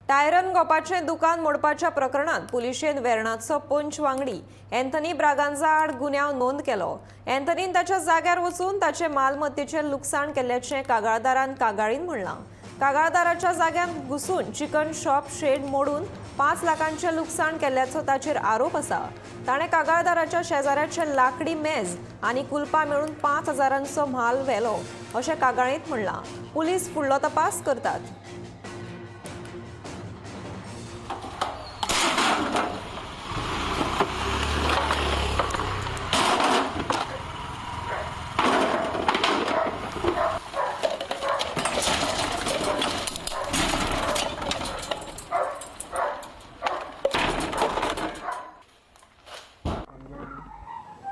Tyrant गोपाचें दुकान मोडपाच्या प्रकरणात पुलिशेन वेर्णाचो पंच वांगडी अँथनी ब्रागांझा आड गुन्यांव नोंद केलो. अँथनीन ताच्या जाग्यार वचून ताचे मालमत्तेचें लुकसाण केल्ल्याचें कागाळदारान कागाळीन म्हणलां. कागाळदाराच्या जाग्यांत घुसून चिकन शॉप शेड मोडून 5 लाखांचें लुकसाण केल्ल्याचो ताचेर आरोप आसा. ताणें कागाळदाराच्या शेजाऱ्याचे लाकडी मेज आनी कुलपां मेळून 5,000 म्हाल व्हेलो अशें कागाळींत म्हणलां. पुलीस फुडलो तपास करतात.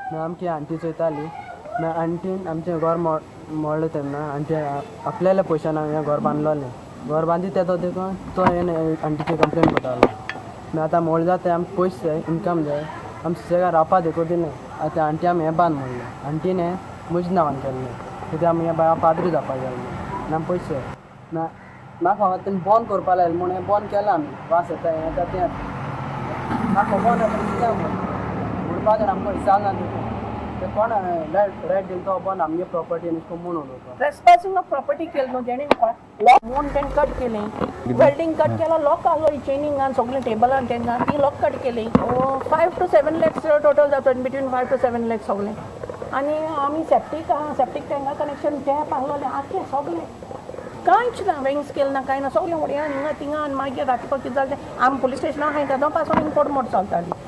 मागीर आमची आण्टी चोयताली. मागीर आण्टीन आमचें घर मोडलें तेन्ना आण्टी आपल्याल्या पयशान हांवें हें घर बांदलोलें. घर बांदी तेदो देखून तो हें आण्टीचेर कंप्लेन करतालो. मागीर आतां मोडलें जाता, आमकां पयशे जाय, इनकम जाय, आमी सुसेगाद रावपा देखून दिलें. आतां आण्टी आमी हें बांद म्हणलें, आण्टीन हें म्हज्या नांवान केल्लें. कित्याक आमी हें बाय पाद्री जावपाक जाय आनी आमी पयशे जाय. मागीर म्हाका खबर तेणी बंद करपा लायलें म्हूण हें बंद केलां आमी. वास येता, हें येता, तें येता, म्हाका खबर ना तेणी कित्याक मोडलें. मोडपा जाण आमकां हिसाब ना देखून ते कोण रायट दिलो तो बंद आमगे प्रॉपर्टी न्ही म्हूण उलोवपा. ट्रेसपासिंग ऑफ प्रॉपर्टी केलें न्हू तेणी, लॉक म्हूण तेणी कट केली, वेल्डिंग कट केला, लॉक आहलो चेनिंगान सगळें टेबलान तेन्ना ती लॉक कट केली. 5 टू 7 लॅक्स टोटल जाता, बिटवीन 5 टू 7 लॅक्स सगळें. आनी आमी सेप्टीक आहा, सेप्टीक टँका कनेक्शन टॅप आहलोलें आख्खें सगळें, कांयच ना, वेंग्स केलें ना, कांय ना, सगळें उडया हिंगा थिंगा. आनी मागीर रातपा कितें जालें तें आमी पुलीस स्टेशना आहाय तेदो पासून हिंग तोडमोड चलताली.